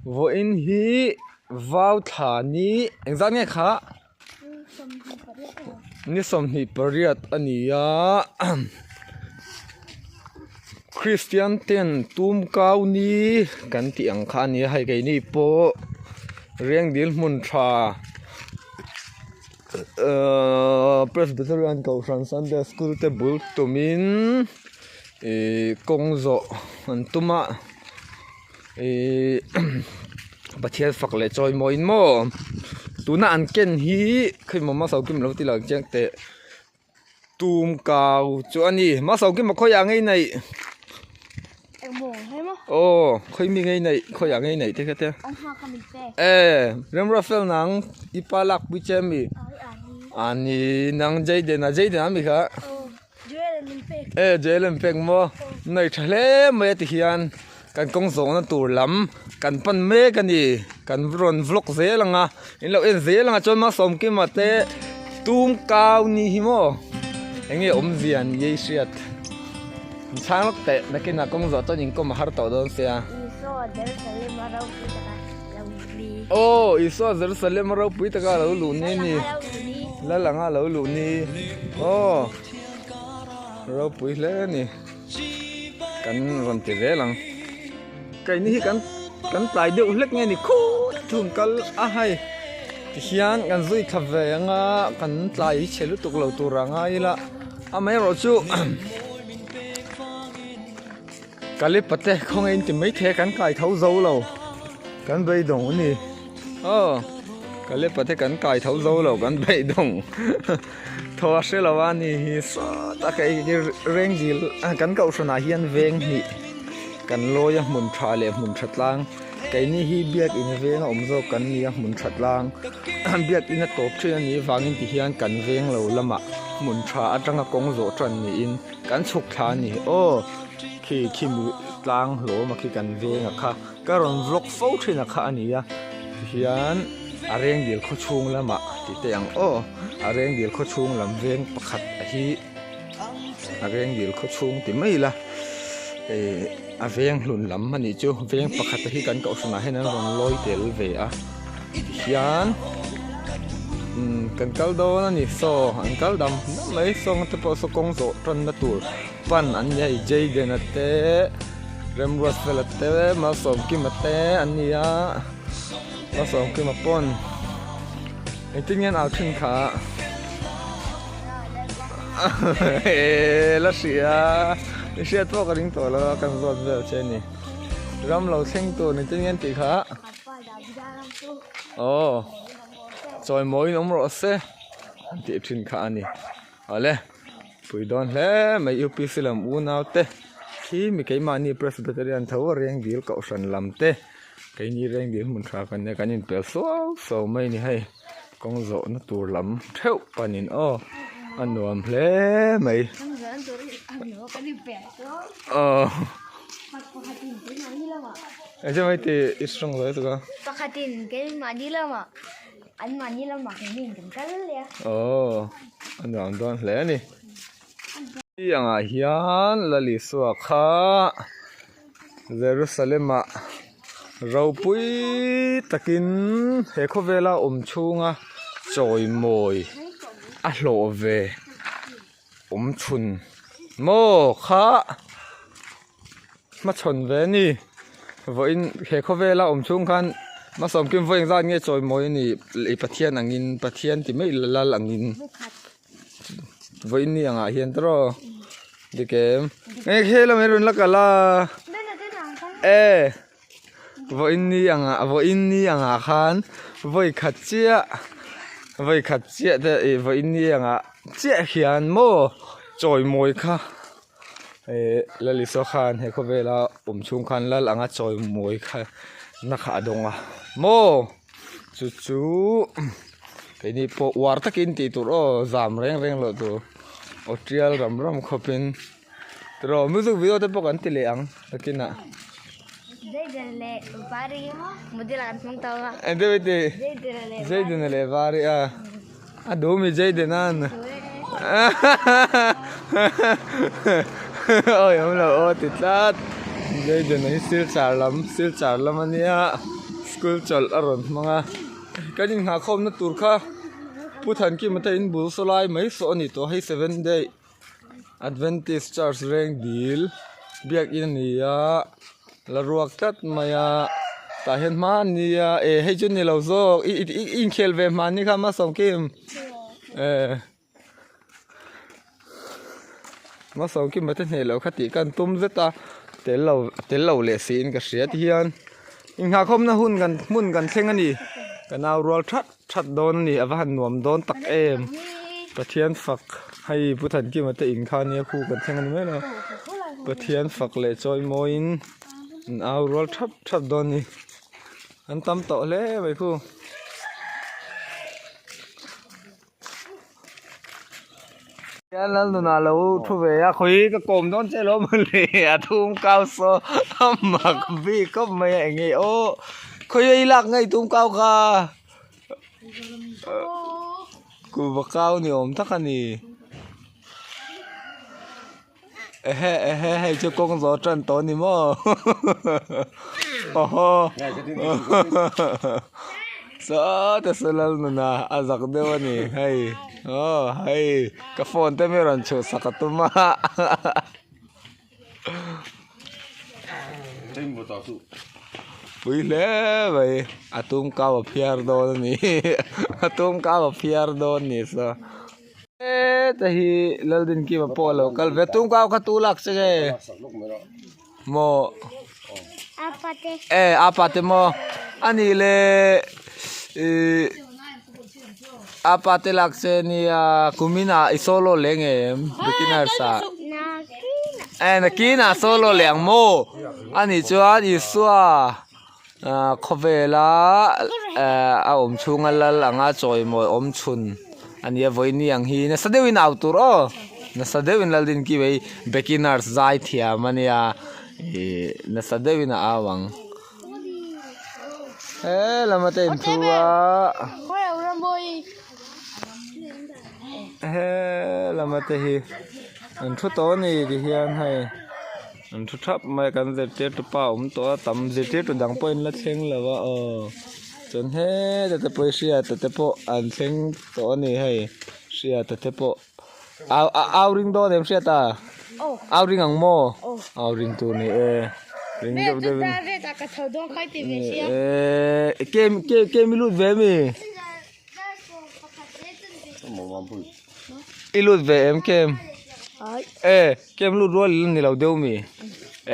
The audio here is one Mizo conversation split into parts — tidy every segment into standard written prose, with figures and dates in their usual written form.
Vawiin hi vau thla ni engzat nge kha ni 28 a ni a Kristian ten tum kau ni kan tih ang kha a ni a hei keini pawh Rengdil hmun tha ahh Presbyterian Kohhran Sunday School te bul tumin ihh kawng zawh an tum a. Ihh Pathian fak leh chawi mawiin maw tuna an ken hi khawi maw Masaukim lo ti lang chiang teh tum kau chu a ni Masaukim a khawiah ngei neih aw khawi mi ngei neih khawiah ngei neih te kha te e Remruatfel nang i pa lak pui che ami ani nang Jayden a Jayden a mi kha. E jail an pek maw nei tha hle mai a ti hian kan kawng zawhna tur lam kan pan mek a ni kan rawn vlog zel ang a in lo en zel ang a chuan Malsawmkima te tum kau ni hi maw eng nge awmzia ni ei hriat an chhang lawk teh nakinah kawng zawh chuan inkawm a har tawh dawn sia. Aw Isua Jerusalem a ropui taka a lo luh ni a ni lal anga a lo luh ni aw ropui hle a ni kan rawn ti zel ang keini hi kan kan tlai deuh hlek nge ni khut thung kal a hei tihian kan zui thla ve anga kan tlai chhe lutuk lo tur a ngai ila amaherawhchu. Kalipate khawnge in ti maithei a kan kai tho zo lo kan beidawng a ni aw Kalipate kan kai tho zo lo kan beidawng thaw a hre lo a ni hi sawt a kei rengdil kan kohhranah hian veng hnih kan lawi a hmun tha leh hmun tha tlang keini hi biakin veng a awm zawk kan ni a hmun tha tlang biakin a tawp thin a nih avangin tihian kan veng lo lamah hmun tha atanga kawng zawh tan niin. Kan chhuk thla a ni aw khi khi mi tlang hlawm a khi kan veng a kha ka rawn vlog fo thin a kha a ni a tihian a rengdil khaw chhung lamah tih te ang aw a rengdil khaw chhung lam veng pakhat a hi a rengdil khaw chhung ti mai ila eh a veng hlun lam a nih chu veng pakhat a hi kan kohhranah hian an rawn lawi tel ve a tihian umm kan kal dawn a ni saw an kal dam dam mai saw te pawh saw kawng zawh tanna tur pan an ni a hei Jayden a te Remruatfela te Malsawmkima te an ni a Malsawmkima pawn engtin nge an au thin kha la hria i hriat pawh ka ring tawh lo a kan zawt vel che a ni ram lo thleng tur engtin nge an tih kha. Aw chawi mawiin awm rawh se an tih thin kha a ni awle pui dawn hle mai upc lam unau te khi mi keimahni presbyterian tho a reng dil kohhran lam te keini reng dil hmun tha kan nia kan inpel suau suau mai a ni hei kawng zawhna tur lam theuh panin aw a nuam hle mai aw. Engtin ti i strong lo lutuk a. Pakhatin keimahni lamah anmahni lamah keini kan kal leh a. Aw a nuam dawn hle a ni. Hei angah hian Lal Isua kha Jerusalem ah ropui takin he khawvela awm chhunga chawimawi a hlawh ve awm chhun maw kha. Hmachhawn ve a ni vawiin he khawvela awm chhung khan hmasawm kim vawi engzat nge chawimawi a ni i Pathian angin Pathian ti mai lal angin vawiin ni angah hian tawh dik em nge he lam hi rawn la kal a e vawiin ni angah vawiin ni angah khan vawi khat chiah vawi khat chiah te ih vawiin ni angah chiah hian maw chawimawi kha. Eh Lal Isua khan he khawvela awm chhung khan lal anga chawi mawi kha na kha a dawng a maw chu chu keini pawh uar takin tih tur aw zam reng reng loh tur aw tial ram ram khawpin tiraw music video te pawh kan ti leh ang nakinah. Engtin mai ti Jayden leh Vari a. A duh mi Jayden an. Awi awm lo aw ti tlat. Jayden a hi silchar lam silchar lam a nia school chawlh a rawn hmang a. Kan inghahkhawmna tur kha Pu Thankima te in bul saw lai mai saw a ni tawh hei seven day Adventist Church reng dil biakin a ni a la ruak tlat mai a tah hian hmani a eh hei chu ni lo zawk i i inkhel ve hmani kha Masawmkim eh Masawmkima te hneh loh kha tih ka an tum zet a tel lo tel lo leh siin ka hria ti hian inghahkhawmna hun kan hmun kan thleng a ni ka nau rual that. That dawn a ni, a va han nuam dawn tak em. Pathian fak, hei Pu Thankima te in kha nia khu kan thleng a ni mai lo. Pathian fak leh chawi mawiin an au rual thap thap dawn a ni. An tam tawh hle mai khu. Hian Lalnuna lo thu ve a, khawi ka kawm dawn che lo mawle a thum kau saw a mak bik khawp mai a eng nge aw khawi a i lak ngei tum kau kha kuhva kau ni awm tak a ni ehe ehe hei chu kawng zawh tan tawh a ni maw awhaw sawta saw Lalnuna a zak deuh a ni hei aw hei ka phone te mi rawn chhuh sak a tum a pui hle mai a tum kau a phiar dawn a ni a tum kau a phiar dawn ni saw. Heta hi Laldinkima pawh a lo kal ve tum kau kha tu lak che nge maw e apa te maw ani le ih apa te lak che nia kumin ah i solo leh nge em beginners ah e nakin ah solo leh ang maw ani chuan Isua ah khawvela eh a awm chhunga lal anga chawimawi awm chhun a nia vawiini ang hi nasa deuhin au tur aw nasa deuhin Laldinki hei beginners zai thiam a nia ih nasa deuhin a au ang he lama te inthu a he lama te hi an thu tawh a ni ti hian hei. An thu thap mai a kan zirtirtu pa awm tawh a tam zirtirtu dang pawh in la thleng lo a aw chuan heta te pawh hi hriata te pawh an thleng tawh a ni hei hriata te pawh au au ring dawn em hriata au ring ang maw au ring tur ni e ring deuh deuh in e kem kem i lut ve mi i lut ve em kem e. Kem lut rual ila ni lo deuh mi?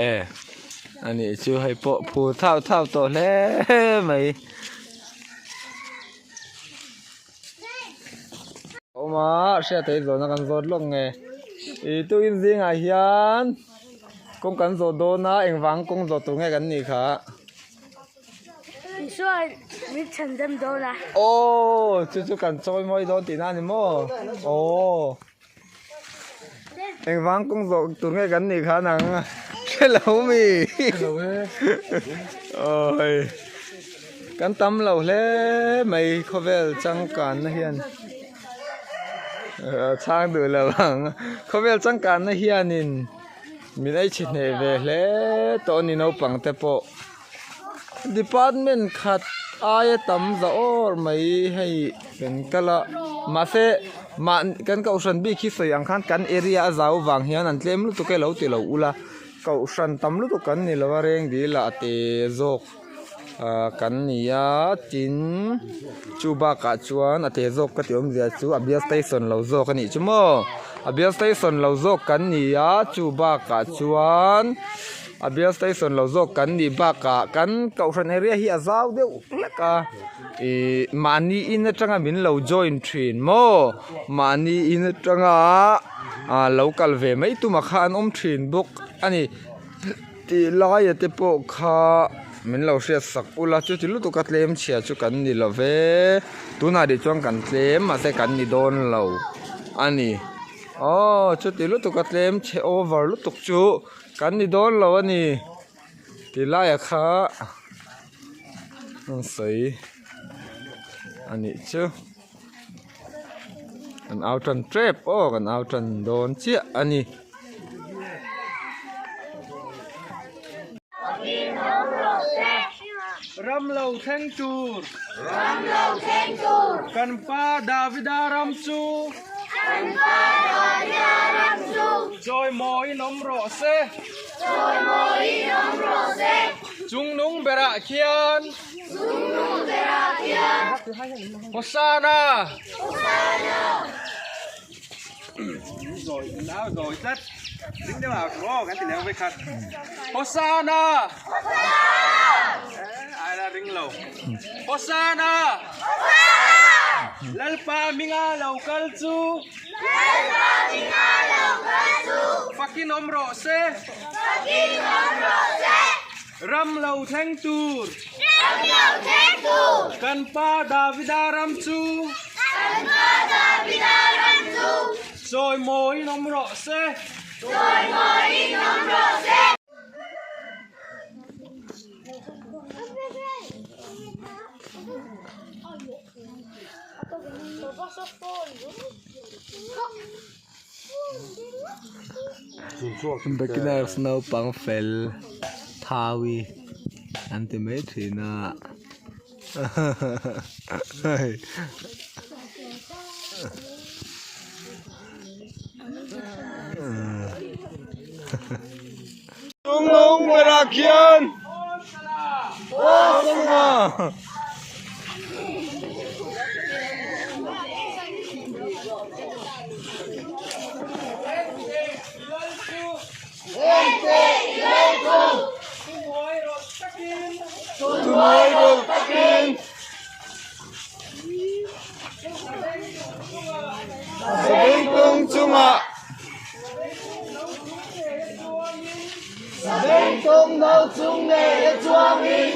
E a nih chu hei pawh phur thau thau tawh hle mai. Awm a hriat theih zawhna kan zawt lawk nge ih tukin zingah hian kawng kan zawh dawn a engvang kawng zawh tur nge kan nih kha. Isua min chhan dam dawn a. Aw chu chu kan chawi mawi dawn tihna a ni maw? Aw. Engvang kawng zawh tur nge kan nih khan ang hre lo mi awi kan tam lo hle mai khawvel changkanna hian chhang duh lo ang khawvel changkanna hianin min ei chhe hneh ve hle tawh a ni naupang te pawh department khat aia tam za awr mai hei kan kal a mahse mah kan kohhran bik hi sawi ang khan kan area a zau vang hian an tlem lutuk e lo ti lo ula kohhran tam lutuk kan ni lo a reng dil ah te zawk ah kan ni a tin chu bakah chuan a te zawk ka tih awmzia chu a bial station lo zawk a nih chu maw a bial station lo zawk kan ni a chu bakah chuan. A bial station lo zawk kan nih bakah kan kohhran area hi a zau deuh hlek a ih mahni in atanga min lo join thin maw mahni in atanga ah lo kal ve mai tumah kha an awm thin bawk a ni tih laia te pawh kha min lo hriat sak ula chuti lutuk a tlem chhia chu kan ni lo ve tunah rih chuan kan tlem mahse kan ni dawn lo a ni aw chuti lutuk a tlem chhe over lutuk chu. Kan ni dawn lo a ni ti laiah kha an sawi a nih chu. Kan au tan tep aw kan au tan dawn chiah a ni. Ram lo thleng tur. Ram lo thleng tur. Kan pa Davida ram chu. Kan pa Davida ram chu. Chawimawiin awm rawh se. Chawimawiin awm rawh se. Chungnung berah khian. Chungnung berah khian. Hosana. Hosana. Zawi tlat. Ding deuh ah aw kan ti leh vek khat. Hosana. Hosana. Ai la ring lo. Hosana. Hosana. Lalpa minga lo kal chu. Lalpa minga lo kal chu. Fakin awm rawh se. Fakin awm rawh se. Ram lo thleng tur. Ram lo thleng tur. Kan pa Davida ram chu. Kan pa Davida ram chu. Chawimawiin awm rawh se. Chawimawiin awm rawh se. Beginners naupang fel thawi an ti mai thin a hei. Chungnung berah khian Hosana! Sabengtung chungah Sabengtung no chung ngei a chuangin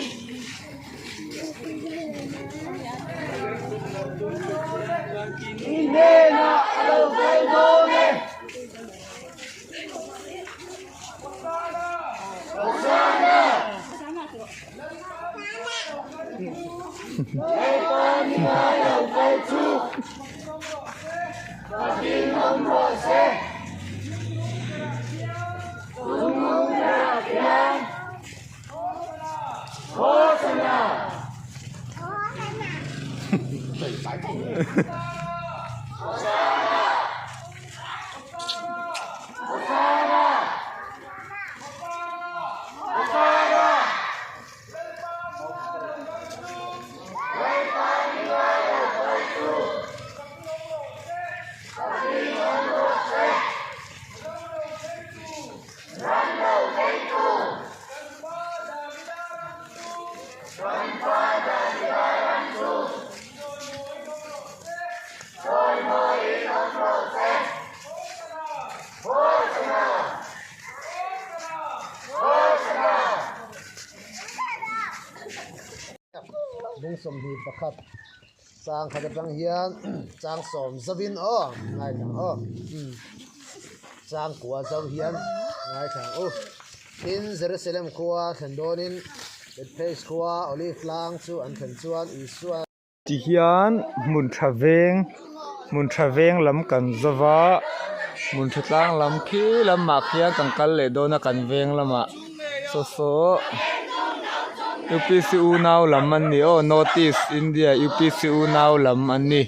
I hnenah a lo kal dawn e. Hosanna! Lalpa ni a lo kal chu Pathian awm rawh se. Chungnung berah khian Hosanna! Hosanna! Hosanna! Hosanna! Bung 21 chang khat atang hian chang sawm zauhin aw ngaithla ang aw chang kua zauh hian ngaithla ang u tin Jerusalem khua thlen dawnin Bethphage khua Olive tlang chu an thlen chuan Isua Tihian hmun tha veng hmun tha veng lam kan zova hmun tha tlang lam khi lamah khian kan kal leh dawn a kan veng lamah saw saw UPC unau lam an ni aw North East India UPC unau lam an ni.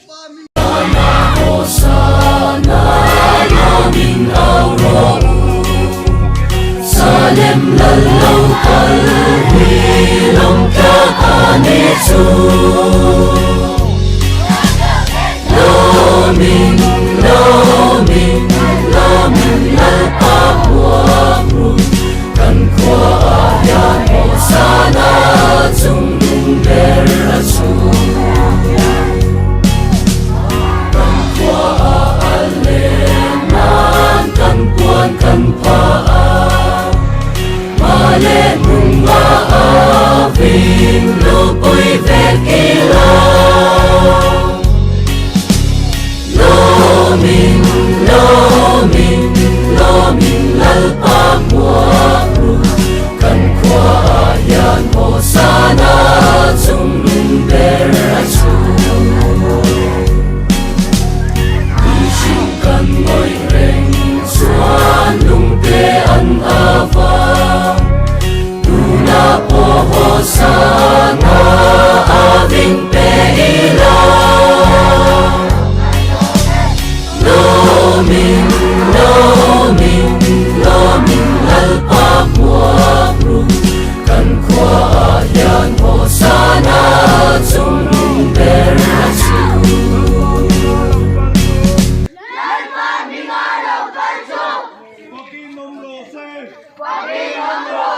Ram lo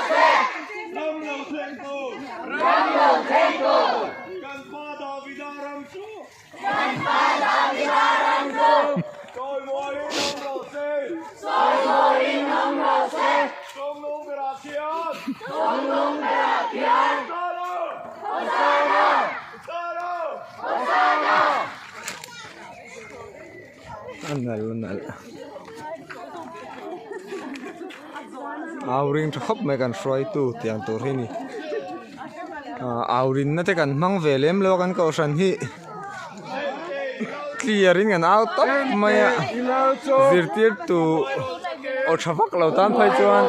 thleng tu! Ram lo thleng tu! Kan pa Davida ram chu! Kan pa Davida ram chu! Chawimawiin awm rawh se! Chawimawiin awm rawh se! Chungnung berah khian! Chungnung berah khian! Hosana! Hosana! Hosana! Hosana! A nalh a nalh au ring tha khawp mai kan hruaitu tiang tur hi a ni ah au rinna te kan hmang ve lem lo a kan kohhran hi clear in kan au tawp mai a zirtirtu aw tha vak lo tan phei chuan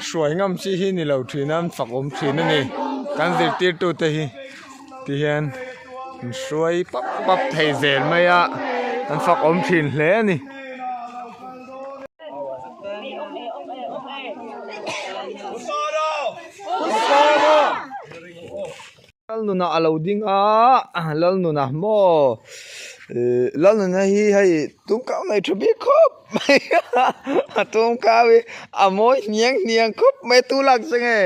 hruai ngam chi hi ni lo thin a an fak awm thin a ni kan zirtirtu te hi. Tihian an hruai pap pap thei zel mai a, an fak awm thin hle a ni. Lalnuna a lo ding a, Lalnuna maw ih Lalnuna hi hei tumkau nei tha bik khawp mai a, a tumkau hi a mawi hniang hniang khawp mai tu lak che nge?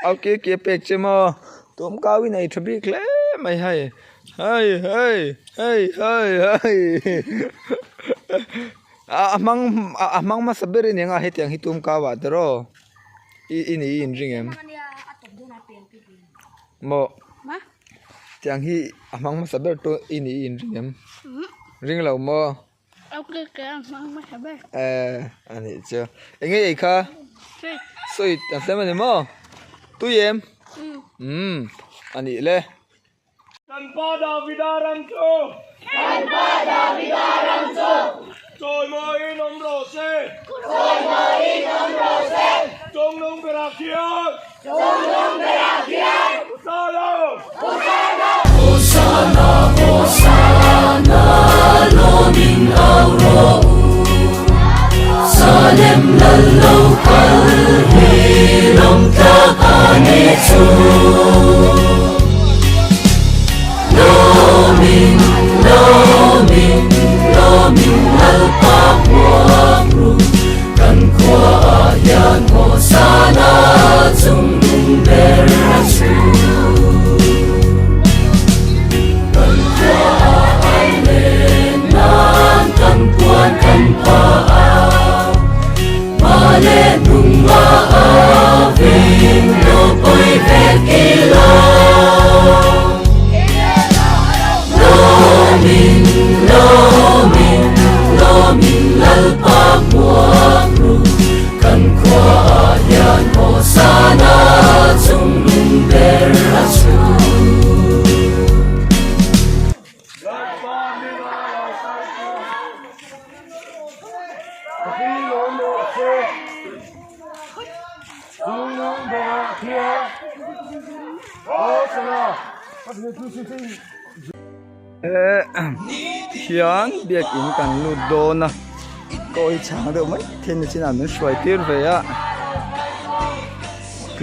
Au ki a pek che maw? Tumkau hi nei tha bik hle mai hei hei hei hei hei hei a hmang a hmang hmasa ber aniang a hetiang hi tumkau ah te raw i i ni i inring em maw tiang hi a hmang hmasa ber tu i ni i inring em ring lo maw. Eh anih chu eng nge ei kha sweet a hlem ani maw tui em umm anih le. Kan pa Davida ram chu Kan pa Davida ram chu Chawimawiin awm rawh se Chawimawiin awm rawh se Chungnung berah khian Chungnung berah khian Hosana Hosana Hosana Hosana lawmin au rawh u Salem lal lo kal hi lawm tlak a ni chu Lawmin lawmin lawmin lalpa hmuak ru Kan khua ah hian Hosana chung nung ber a chu Kan khua ah an len nan kan puan kan pha a Hma leh hnung a a ving lo pawi vek ila Lawmin lawmin lawmin Lalpa hmuak ru kan khua ah hian Hosana chung nung ber a chu. Lalpa hming ah lo kal chu. Ka pi lawm rawh se. Chung nung berah khian Hosana. Hian biakin kan lut dawn a kawi chhang deuh mai thei ni chinah min hruai tir ve a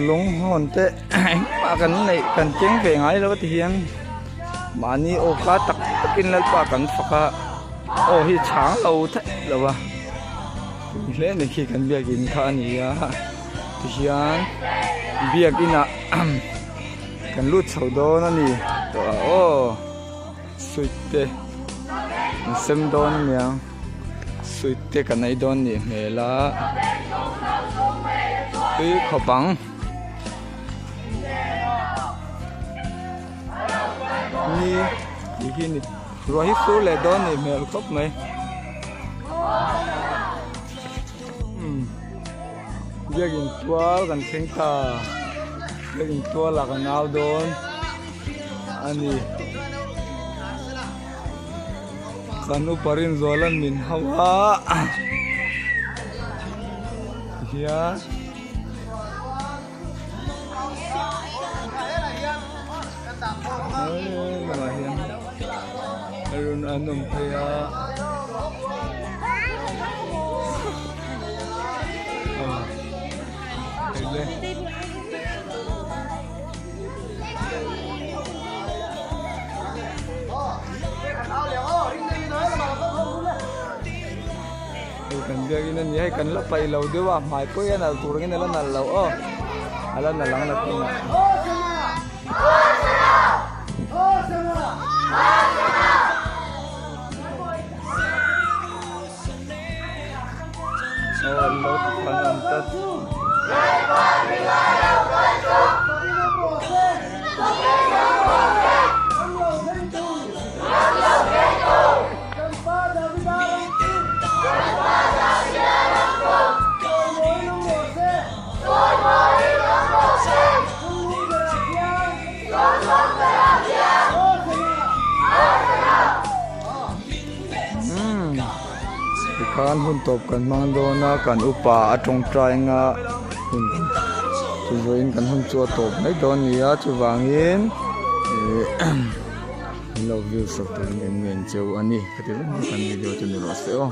lung hawn te engmah kan neih kan keng ve ngai lo a ti hian mahni aw ka tak takin lalpa kan fak a aw hi chhang lo theih lo a hle ni khi kan biakin kha a ni a tihian biakinah. Kan lut chho dawn a ni tawh a aw sweet te an sem dawn a niang sweet te kan ei dawn nih hmel a tui khawp ang ni tih hi ni ruah hi sur leh dawn nih hmel khawp mai umm. Biakin tual kan thleng ta biakin tual ah kan au dawn a ni kan upa Rinzuala min hau a tihian lamah hian rawn an awm phei a. Hei kan Biakin a ni a hei kan la paih lo deuh a hmai pawh hi a nalh tur angin a la nalh lo aw a la nalh ang nakin ah. Aw an lo an awm tlat. Tikhan hun tawp kan hmang dawn a kan upa a tawngtai anga hun chu vawiin kan hun chu a tawp mai dawn a ni a chuvangin ihh min lo view sak turin kan ngen cheu a ni ka ti vek mai kan video chu ni rawh se aw.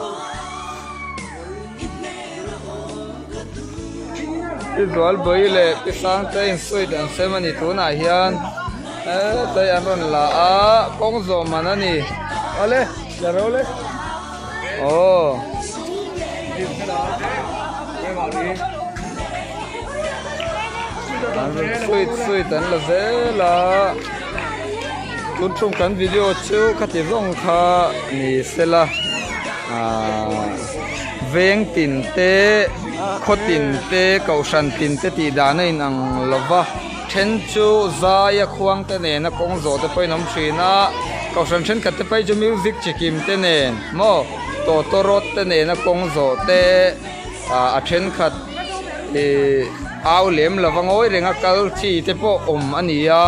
Pi Zualbawi leh Pi Sangte insuit an sem a ni tunah hian hetlai an rawn la a kawng zawh man a ni awle la ro le aw an rawn suit suit an la zel a tun tum kan video chu khati zawng kha ni sela ahh. Veng tin te, khaw tin te, kohhran tin te tih dan a inang lo va, then chu zaia khuang te nena kawng zawh te pawhin awm thin a, kohhran thenkhat te phei chu music chi kim te nen maw tawtawrawt te nena kawng zawh te ah a thenkhat ih au lem lova ngawi renga kal chi te pawh awm a ni a.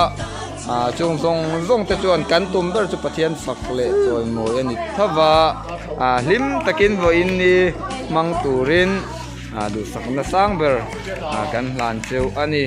Ah chung zawng zawng te chuan kan tum ber chu Pathian fak leh chawimawi a ni tho va, ah hlim takin vawiin ni hmang turin ah duhsakna sang ber ah kan hlan cheu a ni.